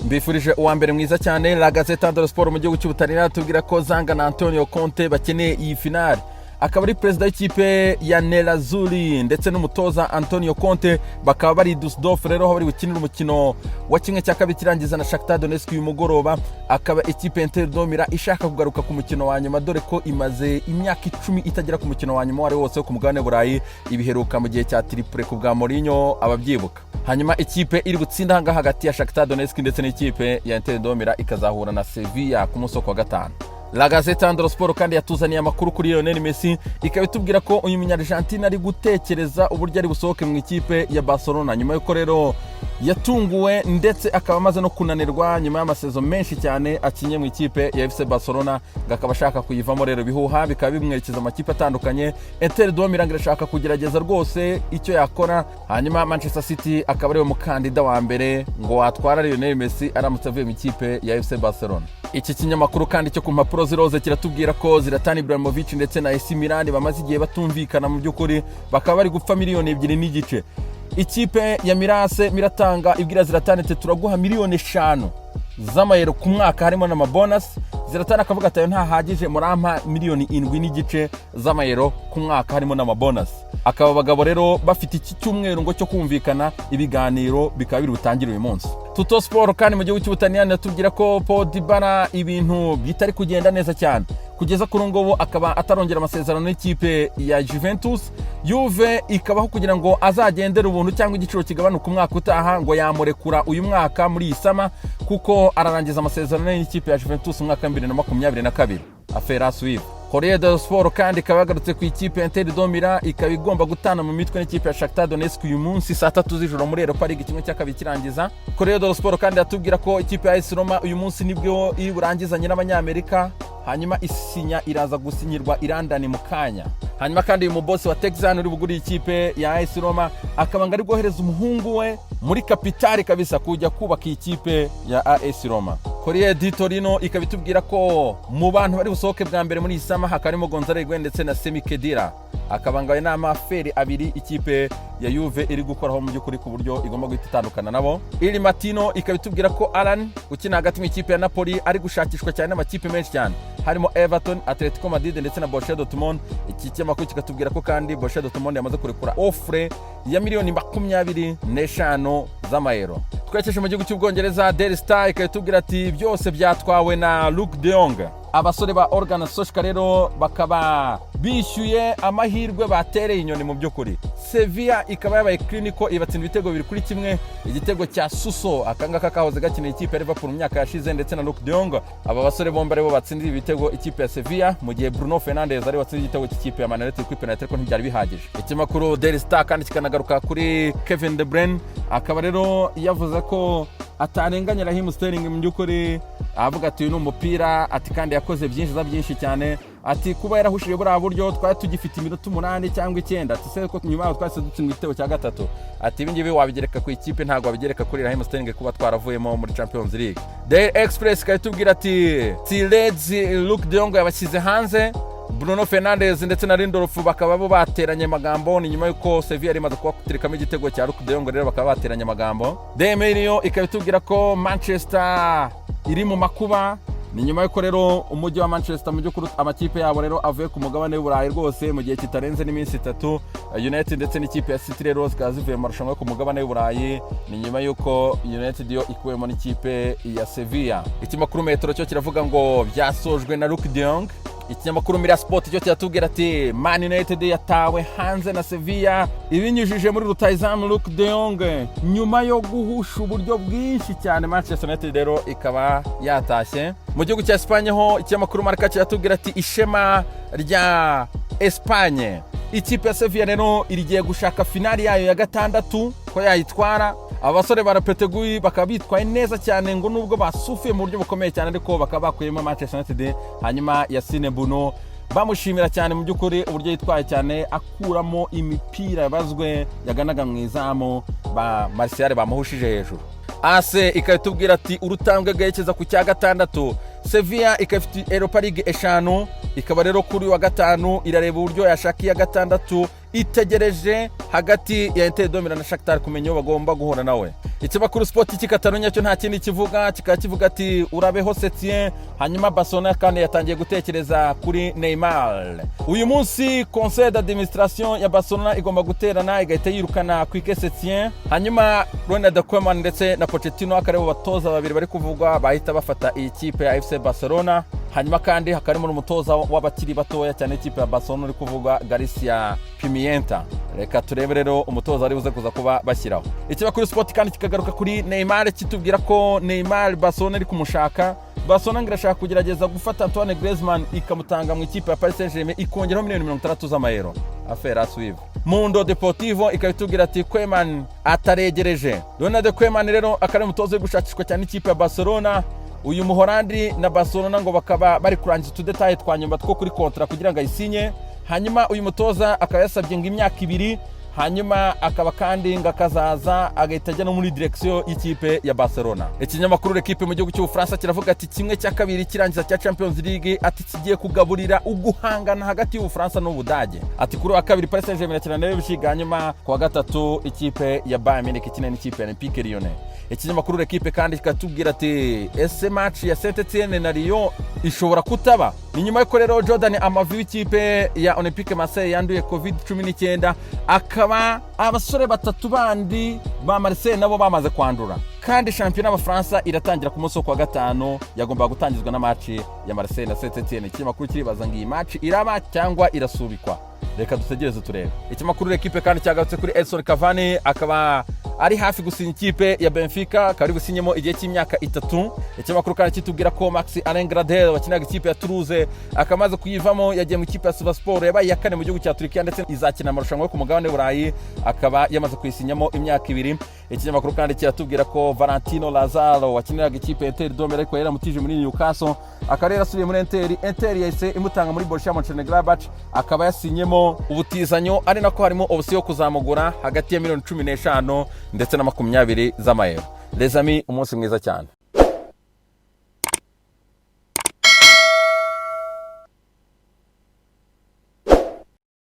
Mbifurije uwa mbere mwiza cyane. La Gazzetta dello Sport mu gihugu cy'Ubutaliyani tubwira ko Zanga na Antonio Conte bakeneye iyi finale. Akaba ari perezida w'ikipe ya Nerazzurri ndetse n'umutoza Antonio Conte, bakaba bari Dusseldorf rero, aho bari bukinire umukino wa 1/2 kirangiza na Shakhtar Donetsk uyu mugoroba. Akaba ikipe Inter de Milan ishaka kugaruka ku mukino wa nyuma, dore ko imaze imyaka 10 itagera ku mukino wa nyuma uwo ari wose wo ku mugabane Burayi. Ibiheruka mu gihe cya triplé ku bwa Mourinho, ababyibuka. Hanyuma ikipe iri butsinda ahangaha hagati ya Shakhtar Donetsk ndetse n'ikipe ya Inter de Milan ikazahura na Sevilla ku munsi wo kuwa gatanu. La Gazzetta dello Sport kandi yatuzaniye amakuru kuri Lionel Messi, ikaba itubwira ko uyu munyargentine ari gutekereza uburyo ari busohoke mu ikipe ya Barcelona, nyuma y'uko rero yatunguwe ndetse akaba amaze no kunanirwa nyuma y'amasezo menshi cyane akinye mu ikipe ya FC Barcelona, ngo akaba ashaka kuyivamo. Rero ibihuha bikaba bimwerekeza amakipe atandukanye. Inter de Milan irashaka kugerageza rwose icyo yakora, hanyuma Manchester City akaba ariwe mukandida wa mbere ngo watwara Lionel Messi aramutse avuye mu ikipe ya FC Barcelona. Iki kinyamakuru kandi cyo ku mpapuro z'iroze kiratubwira ko Zlatan Ibrahimovic ndetse na AC Milan bamaze igihe batumvikana mu by'ukuri, bakaba bari gupfa miliyoni 2.5. Ikipe ya Milan AC iratanga ibwira Zlatan ati: "Turaguha miliyoni 5 z'amayero ku mwaka harimo n'amabonus." Zlatan akavuga ati: "Ayo ntahagije, murampa miliyoni 7.5 z'amayero ku mwaka harimo n'amabonus." Akaba abagabo rero bafite iki cyumweru ngo cyo kumvikana, ibiganiro bikaba biri butangire uyu munsi. Tuttosport kandi mu gihugu cy'Ubutaliyani atubwira ko Paul Dybala ibintu bitari kugenda neza cyane. Kugeza kuri ubu ngubu akaba atarongera amasezerano n'ikipe ya Juventus. Juve ikabaho kugira ngo azagendere ubuntu cyangwa igiciro kigabanuka umwaka utaha, ngo yamurekura uyu mwaka muri iyi summer, kuko ararangiza amasezerano n'ikipe ya Juventus mu mwaka wa 2022. Affaire à suivre. Corriere dello Sport kandi ikaba yagarutse ku ikipe ya Inter de Milan, ikaba igomba gutana mu mitwe n'ikipe ya Shakhtar Donetsk uyu munsi saa 3 z'ijoro muri Europa League, 1/2 kirangiza. Corriere dello Sport kandi yatubwira ko ikipe ya AS Roma uyu munsi nibwo iri burangizanye n'Abanyamerika, hanyuma isinya iraza gusinyirwa i London mu kanya. Hanyuma kandi uyu mubosi wa Texan uri buguriye ikipe ya AS Roma akaba ngo ari bwohereza umuhungu we muri kapitali kabisa kujya kubaka iyi kipe ya AS Roma. Corriere di Torino ikaba itubwira ko mu bantu bari busohoke bwa mbere muri iyi summer hakaba harimo Gonzalo Higuain ndetse na Sami Khedira. Akaba ngo ayo ni amaferi abiri ikipe ya Juve iri gukoraho mu by'ukuri, ku buryo igomba guhita itandukana nabo. Il Mattino ikaba itubwira ko Allan ukina hagati mu ikipe ya Napoli ari gushakishwa cyane n'amakipe menshi cyane, harimo Everton, Atletico Madrid ndetse na Borussia Dortmund. Iki kinyamakuru kikatubwira ko kandi Borussia Dortmund yamaze kurekura offre ya miliyoni 25 z'amayero. Twerekeje mu gihugu cy'Ubwongereza, Daily Star ikaba itubwira ati: "Byose byatwawe na Luuk de Jong." Abasore ba Ole Gunnar Solskjaer rero bakaba bishyuye amahirwe batereye inyoni mu by'ukuri. Sevilla ikaba yabaye clinical, ibatsinda ibitego 2-1, igitego cya Suso, akangaka kahoze gakinira ikipe ya Liverpool mu myaka yashize, ndetse na Luuk de Jong. Aba basore bombi aribo batsindiye ibitego ikipe ya Sevilla, mu gihe Bruno Fernandes ari watsinze igitego cy'ikipe ya Man United kuri penalty, ariko ntibyari bihagije. Ikinyamakuru Daily Star kandi kikanagaruka kuri Kevin De Bruyne, akaba rero yavuze ko atarenganya Raheem Sterling mu by'ukuri, avuga ati: "Uyu ni umupira," ati kandi yakoze byinshi za byinshi cyane, ati kuba yarahushije buriya buryo twari tugifite iminota 8 cyangwa 9, ati se ko nyuma yaho twahise dutsindwa igitego cya gatatu, ati ibi ngibi wabigereka ku ikipe, ntabwo wabigereka kuri Raheem Sterling kuba twaravuyemo muri Champions League. Daily Express ikaba itubwira ati: "Reds, Luuk de Jong yabashyize hanze." Bruno Fernandes ndetse na Lindelof bakaba bo bateranye amagambo. Ni nyuma y'uko Sevilla yari imaze kubaterekamo igitego cya Luuk de Jong, rero bakaba bateranye amagambo. Daily Mail ikaba itubwira ko Manchester iri mu makuba. Ni nyuma y'uko rero umujyi wa Manchester mu by'ukuri amakipe yabo rero avuye ku mugabane w'Uburayi rwose mu gihe kitarenze n'iminsi 3. United ndetse n'ikipe ya City rero zikaba zivuye mu marushanwa yo ku mugabane w'Uburayi. Ni nyuma y'uko United yo ikuwemo n'ikipe ya Sevilla. Ikinyamakuru Metro cyo kiravuga ngo byasojwe na Luuk de Jong. Ikinyamakuru Mirror Sport cyo kiratubwira ati: "Man United yatawe hanze na Sevilla ibinyujije muri rutahizamu Luuk de Jong nyuma yo guhusha uburyo bwinshi cyane." Manchester United rero ikaba yatashye. Mu gihugu cya Espagne ho, ikinyamakuru Marca kiratubwira ati: "Ishema rya Espagne." Ikipe ya Sevilla rero irigiye gushaka finali yayo ya gatandatu ko yayitwara. Abasore ba Lopetegui bakaba bitwaye neza cyane, ngo nubwo basufuye mu buryo bukomeye cyane, ariko bakaba bakuyemo Manchester United. Hanyuma Yassine Bounou bamushimira cyane mu by'ukuri uburyo yitwaye cyane, akuramo imipira yabazwe yaganaga mu izamu, ba Martial bamuhushije hejuru. AS ikaba itubwira ati: "Urutambwe rwerekeza ku cya gatandatu." Sevilla ikaba ifite Europa League eshanu, ikaba rero kuri wa gatanu irareba uburyo yashaka iya gatandatu. Itegereje hagati ya Inter de Milan na Shakhtar kumenya uwo bagomba guhura nawe. Ikinyamakuru Sport cy'i Catalunya cyo nta kindi kivuga, kikaba kivuga ati "Urabeho Setien". Hanyuma Barcelona kandi yatangiye gutekereza kuri Neymar. Uyu munsi conseil d'administration ya Barcelona igomba guterana, igahita yirukana Quique Setien. Hanyuma Ronald Koeman ndetse na Pochettino akaba aribo batoza babiri bari kuvugwa bahita bafata iyi kipe ya FC Barcelona. Hanyuma kandi hakaba harimo n'umutoza w'abakiri batoya cyane ikipe ya Barcelona uri kuvugwa, Garcia Pimienta. Reka turebe rero umutoza ari buze kuza kuba bashyiraho. Ikinyamakuru Sport kandi kikagaruka kuri Neymar, kitubwira ko Neymar Barcelona iri kumushaka. Barcelona ngo irashaka kugerageza gufata Antoine Griezmann, ikamutanga mu ikipe ya Paris Saint-Germain, ikongeraho miliyoni 60 z'amayero. Affaire à suivre. Mundo Deportivo ikaba itubwira ati "Koeman ataregereje". Ronald Koeman rero akaba ari umutoza uri gushakishwa cyane ikipe ya Barcelona. Uyu Muhorandi na Barcelona ngo bakaba bari kurangiza utudétails twa nyuma two kuri contrat kugira ngo ayisinye. Hanyuma uyu mutoza akaba yasabye ngo imyaka 2, hanyuma akaba kandi ngo akazaza agahita ajya no muri direction y'ikipe ya Barcelona. Ikinyamakuru L'Equipe mu gihugu cy'Ubufaransa kiravuga ati 1/2 kirangiza cya Champions League, ati kigiye kugaburira uguhangana hagati y'Ubufaransa n'Ubudage. Ati kuri wa kabiri Paris Saint-Germain irakina na Leipzig, hanyuma ku wa gatatu ikipe ya Bayern Munich ikina n'ikipe ya Olympique Lyonnais. Ikinyamakuru L'Equipe kandi kikatubwira ati ese match ya Saint Etienne na Lyon ishobora kutaba? Ni nyuma y'uko rero Jordan Amavi w'ikipe ya Olympique Marseille yanduye COVID-19, akaba abasore batatu bandi ba Marseille nabo bamaze kwandura. Kandi shampiyona y'Abafaransa iratangira ku munsi wo kuwa gatanu, yagombaga gutangizwa na match ya Marseille na Saint Etienne. Ikinyamakuru kiribaza ngo iyi match iraba cyangwa irasubikwa? Reka dutegereze turebe. Ikinyamakuru L'Equipe kandi cyagarutse kuri Edson Cavani, akaba ari hafi gusinya ikipe ya Benfica, akaba ari businyemo igihe cy'imyaka 3. Ikinyamakuru kandi kitubwira ko Max Alain Gradel wakinaga ikipe ya Toulouse akaba amaze kuyivamo, yagiye mu ikipe ya Sivasspor yabaye iya kane mu gihugu cya Turikiya, ndetse izakina amarushanwa yo ku mugabane w'Uburayi, akaba yamaze kuyisinyamo imyaka 2. Ikinyamakuru kandi kiratubwira ko Valentino Lazaro wakiniraga ikipe ya Inter de Milan ariko yaramutije muri Newcastle, akaba yarasubiye muri Inter. Inter yahise imutanga muri Borussia Mönchengladbach, akaba yasinyemo ubutizanyo, ari nako harimo option yo kuzamugura hagati ya miliyoni 15 ndetse na 20 z'amayero. Les amis, umunsi mwiza cyane.